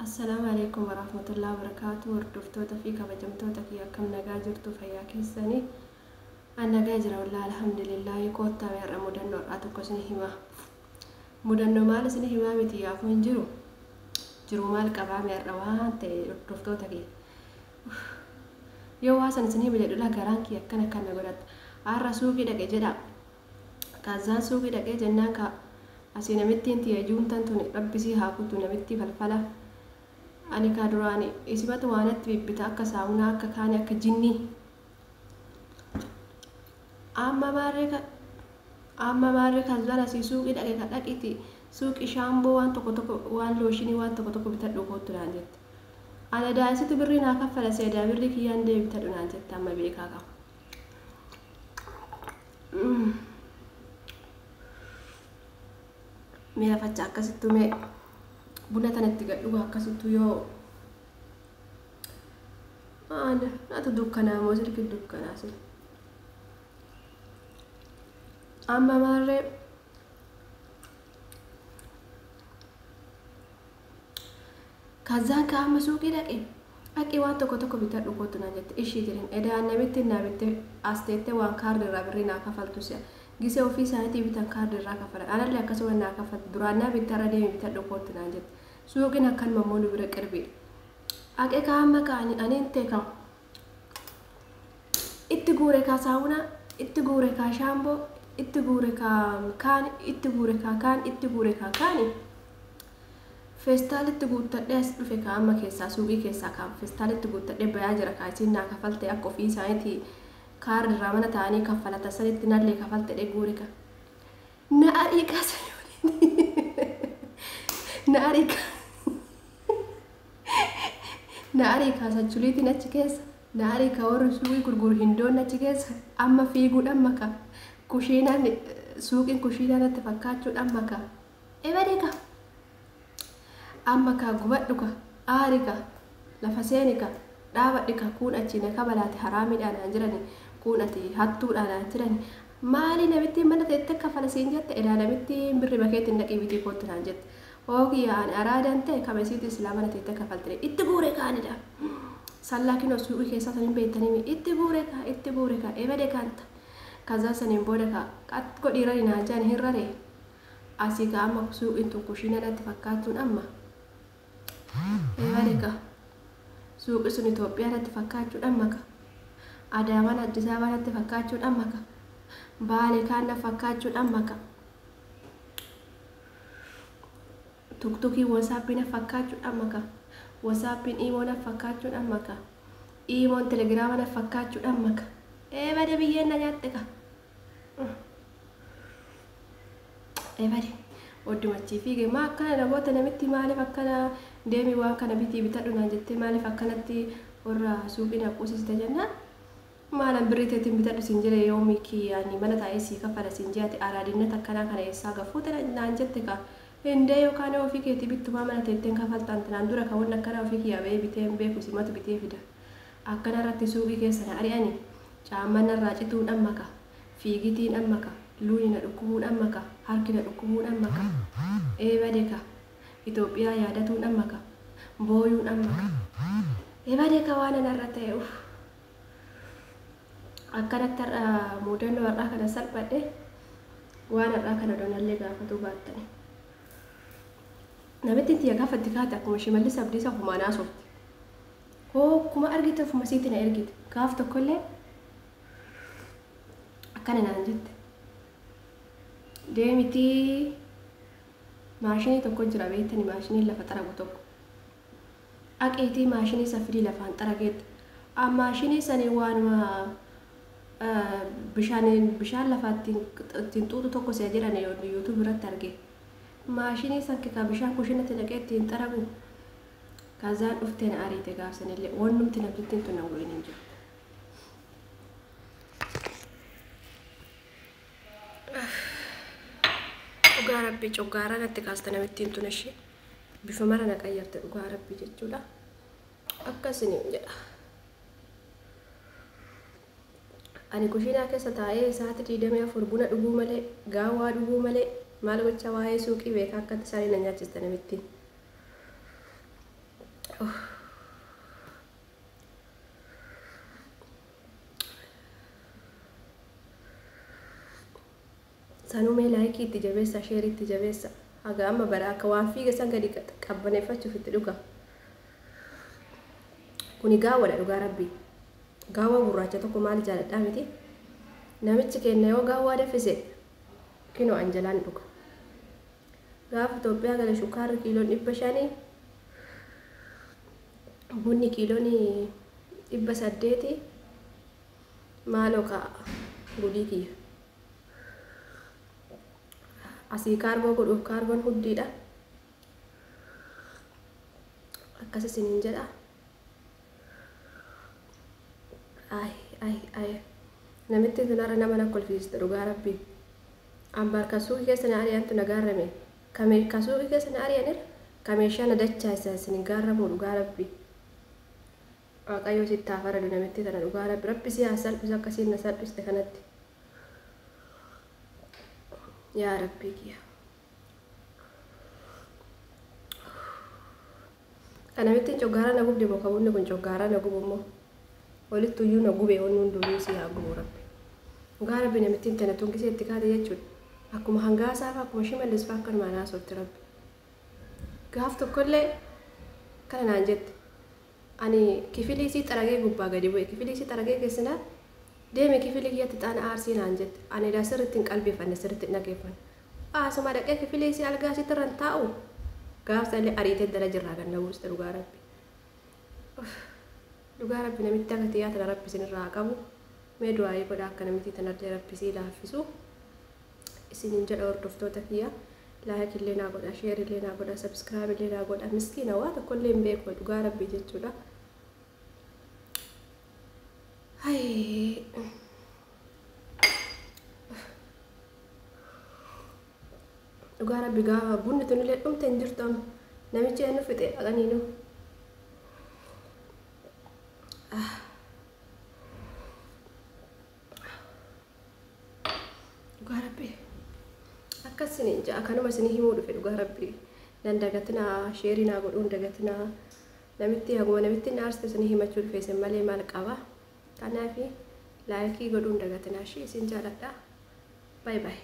Assalaamu alaikum warahmatullahi wabarakatuh. Hordoftoota fi kabajamtoota kiyya, akkam nagaa jirtu? Fayyaa keessanii? An nagaa jira wallaahi, alhamdulillahi. Koottaa, har'a mudannoo har'aa tokko isin hima. Mudannoo maal isin himaa miti, yaafuu hin jiru. Jiru maal qabaa mee har'a waan ta'e, hordoftoota kiyya. Yoo waa san isin hima jedhu garaan kiyya akkana akkana godhatta. Har'a suuqii dhaqe jedha. Kazzaan suuqii dhaqee jennaan ka asii namittiin tiyya juuntan tuni, rabbisii haa kutu, namitti falfala. Ani ka duraani isimatu waanatti bibbita, akka saamunaa, akka kaani, akka jinnii. Amma maarree kazzaan asii suuqii dhaqe, ka dhaqiti suuqii shaamboo waan tokko tokko, waan looshinii waan tokko tokko bitadhu kootu naan jette. Ana daa'isitu birrii naa kaffala seedaa, birrii kiyyaan deebi bitadhu naan jette, amma beekaa qaba. Mee afacha akkasittu, mee buna tanatti gadhuga akkasittu yoo ana natu dukkanaa moo silki dukkanaa sil. Amma maarree kazaan ka amma suuqii dhaqe, dhaqee waan tokko tokko bitadhu kootu naan jette. Ishii jedhen, edaan namitti naa bitte as teettee waan kaardii irraa birrii naa kafaltu si'a. Gisee ofii isaaniitii bitan kaardii irraa kafalan. Anallee akkasuma naa kafaltu, duraan naa bitte, irra deemi bitadhu kootu naan jette. Suuqiin akkanuma immoo nu bira qirbiidha. Dhaqee ka amma kaani aniin ta'e ka itti guure, kaa saamunaa itti guure, kaa shaamboo itti guure, kaa kaan itti guure, kaa kaan itti guure, kaa kaani feestaalitti guuttadhee as dhufe. Kaa amma keessaa, suuqii keessaa kaa feestaalitti guuttadhee bayaa jira. Kaa isiin naa kafalte, akka ofii isaaniitii kaardi irraa mana ta'anii kaffalata sanitti nallee kafalte dhee guure. Ka na arii kaasa, na arii, na arii kaasachuliitiin achi keessa na arii, ka warri suuqii gurguru hindoon achi keessa. Amma fiiguudhaan maka kushiinaan, suuqiin kushiinaa natti fakkaachuudhaan maka ebade ka amma ka gubadhu, ka aari, ka lafa seeni, ka dhaabadhi, ka kuun achi na kabalaate haraamiidhaan naan jirani, kuun ati hattuudhaan naan jirani. Maali namitti mana teette kafala siin jette? Edaa namitti birri bakeetti naqii bitii kootti naan jette. Oogiyyaa, ani araadaan ta'e kama isiitti islaa mana teette kafaltire itti guure kaanidha. Sallaa kinoo suuqii keessaa sanin beektanii itti guure ka itti guure, ka ebade kaanta. Kazaa saniin booda ka qat godhii rari naan jaan, hin raree. Asii ka amma suuqiin tun kushiina natti fakkaachuun amma. Ebade ka suuqi sun Itoophiyaa natti fakkaachuun amma ka. Adaamaan Addis Ababaa natti fakkaachuun amma ka. Baale kaan na fakkaachuun amma ka. Tuktukii WhatsAppii na fakkaachuun amma ka. WhatsAppiin Imoo na fakkaachuun amma ka. Imoon Telegiraama na fakkaachuun amma ka. Ebade, biyyeen na nyaatte ka. Ebade. Oddumachii fiige, maa akkana namoota namitti, maaliif akkana deemi waan kana bitii bitadhu naan jettee, maaliif akkanatti warra suuqii na quusisite jennaan, maalan birrii teetiin bitadhu siin jedhe? Yoomii kiyyaani mana taa'ee sii kaffala siin jedhate, araadinnata akkanaa kana eessaa gafuute naan jette ka. Hindee yookaan ofii keetii bittumaa mana teetteen kafaltaan tanaan dura ka wanni akkanaa ofii kiyyaa ba'ee bitee hin beeku, simatu bitee fida. Akkana irratti suuqii keessa na ari'ani, caamman narraa cituun amma ka, fiigitiin amma ka, luuni na dhukkubuun amma ka, harki na dhukkubuun amma ka, eebade ka, Itoophiyaa yaadatuun amma ka, booyuun amma ka, eebade ka waan anarra ta'e uff. Akkanatti har'a mudannoo har'aa kana salphadhe, waan har'aa kana donallee gaafatuu baattani. Namitti tiyya gaafa itti kaate akkuma Shimallis Abdiisaa ofumaan haasofti. Hokkuma argite ofuma isiitti na ergite. Gaaf tokkollee akkana naan jette. Deemitii maashinii tokko jira beektani, maashinii lafa xaragu tokko. Dhaqeetii maashinii isa fidii lafaan xarageetti. Maashinii sanii waanuma bishaan lafaa ittiin xuuxu tokko si'a jedhan YouTube irratti arge. Maashinii san ka bishaan kushinatti naqee ittiin xaragu. Kazaan dhuftee na ariite gaafsanillee, wannumti namtittiin tun na godhin hin jiru. Dhugaa rabbii coggaaraa natti kaasta namittiin tun, ishee bifa mara na qayyarte, dhugaa rabbii jechuudha. Akkasini jedha. Ani kushiinaa keessa taa'ee sa'aatii 24 buna dhuguu malee, gaawwaa dhuguu malee, maal gocha waa'ee suuqii beekaa? Akkatti isaanii na nyaachiste namittiin. Sanuu mee laayikii itti jabeessa, sheerii itti jabeessa. Haga amma bara akka waan fiiga san gadi qabbaneeffachuuf itti dhuga. Kuni gaawwadha dhugaa rabbii. Gaawwa gurraacha tokko maal jaaladhaa miti? Namichi keenya yoo gaawwaa danfise kinoo an jalaan dhuga. Gaafa Itoophiyaa gale shukkaarri kiiloon 500, bunni kiiloon 800. Maaloo ka'a gudii kiyya. Asii kaargoo godhuuf kaargoon huddiidha. Akkas isiniin jedha. Ay ay ay. Namitti tunarra nama na kolfiiste dhugaa rabbii. Ambaar kan suuqii keessa na ari'antu na gaarrame. Kan suuqii keessa na ari'anirra ka meeshaa na dachaasa isin gaarramuu dhugaa rabbii. Waaqayyo sitti haa faradu namitti tana dhugaa rabbi. Rabbi si haa salphisu akkasiin na salphiste kanatti. Yaa rabbii kiyya. Kan namittiin coggaaraa na gubde moo kan bunni kun coggaaraa na gubu immoo walittu iyyuu na gube wanni hundumuu si haa gubu rabbi. Dhugaa rabbi namittiin tana tungisee itti kaate jechuudha. Akkuma hangaasaa fa'aa akkuma shimallis fa'aa akkanumaan haasofti rabbi. Gaaf tokkollee kana naan jette. Ani kifilii isii xaragee gubbaa gadi bu'e. Kifilii isii xaragee keessinaa deeme kifilii kiyyatti xaana aarsii naan jette. Ani edaa sirriitti hin qalbeeffanne, sirriitti hin dhageeffanne. Asuma dhaqee kifilii isii algaa isiitti irra hin taa'u. Gaaf sanillee ariitee dala jirraa gad na buuste dhugaa rabbi. Dhugaa rabbi namitti akka tiyyaa tana rabbi isinirraa haa qabu. Mee du'aayii godhaa akka namittii tanallee rabbi isii laaffisu. Isiniin jedha hordoftoota kiyya. Like illee naa godha, share illee naa godha, subscribe illee naa godha. Miskiina waa tokkollee hin beeku dhugaa rabbi jechuudha. Hay. Dhugaa rabbi gaafa bunni tunillee dhumte hin jirtu amma. Namichi eenyu fixe dhaqaniinu. Dhugaa rabbi. Akkas isiniin ja'a kanuma isinii himuu dhufe dhugaa rabbi. Nan dagatinaa, sheerii naa godhuu hin dagatinaa. Namitti haguma namitti na aarsite isinii himachuu dhufe isin malee maal qaba. Kanaaf laayikii godhuu hin dagatinaa ishee isin jaaladha. Bye bye.